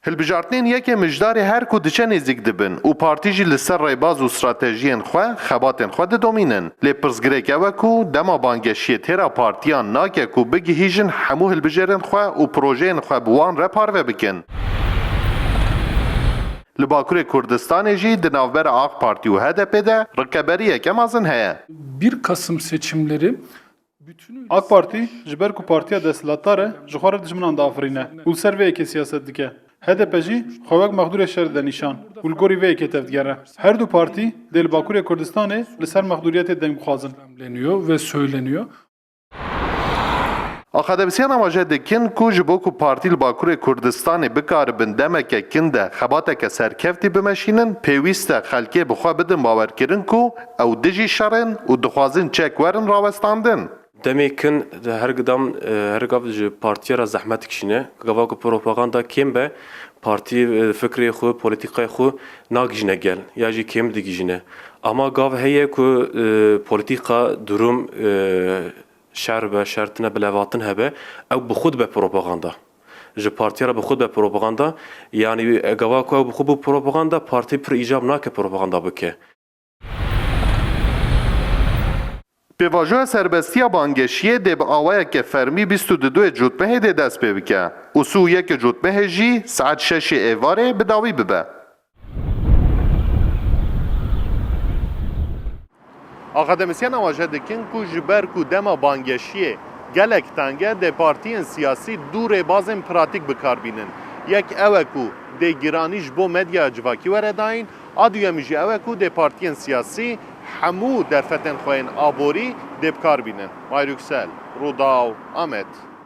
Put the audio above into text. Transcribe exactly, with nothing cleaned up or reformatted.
Hilbijartinên yekê mijdarê her ku diçe nêzîk dibin û partî jî li ser rêbaz û stratejiyên xwe, xebatên xwe didomînin. Lê pirsgirêk ew e ku dema bangeşiyê têra partiyan nake ku bigihîjin hemû hilbijêrên xwe û projeyên xwe bi wan re parve bikin. Li Bakurê Kurdistanê jî di navbera AK Partî û H D P de rikeberiyeke mezin heye. Bir Kasım seçimleri AK Partî ji ber ku partiya desthilatdar e, ji xwe re dijminan diafirîne û li ser vê yekê siyaset dike. H D P jî xwe wek mexdûrê şer dide nîşan û li gorî vê yekê tevdigere. Her du partî dê li Bakurê Kurdistanê li ser mexdûriyetê deng bixwazin. Söyleniyor ve söyleniyor. Akademisyen amaje dikin ku ji bo ku partî li Bakurê Kurdistanê bikaribin demeke kin de xebateke serkeftî bimeşînin, pêwîst e xelkê bi xwe bidin bawerkirin ku ew dijî şer in û dixwazin çek werin rawestandin. Demê kin her gidam her gav ji partiya re zehmet dikişîne. Gava ku propaganda kêm be, partî fikrê xwe, polîtîkayê xwe nagihîjine gel ya jî kêm digihîjine. Ama gav heye ku polîtîka, durum, şer be, şer tine, bilevatin hebe, ew bi xwe dibe propaganda. Ji partiya re bi xwe dibe propaganda. Yanî gava ku ew bi xwe bû propaganda, partî pir îcab nake propaganda bike. Pêvajoya serbestiya bangeşiyê dê bi awayeke fermî bîst û duê Cotmehê dê dest pê bike û sî û yekê Cotmehê jî saet şeşê êvarê bi dawî bibe. Akademisyen amaje dikin ku ji ber ku dema bangeşiyê gelek teng e, dê partiyên siyasî du rêbazên pratîk bi kar bînin. Yek ew e ku dê giranî ji bo medyaya civakî were dayîn, a duyemî jî ew e ku dê partiyên siyasî hemû derfetên xwe yên aborî dê bi kar bînin. Mahir Yüksel, Rûdaw, Amed.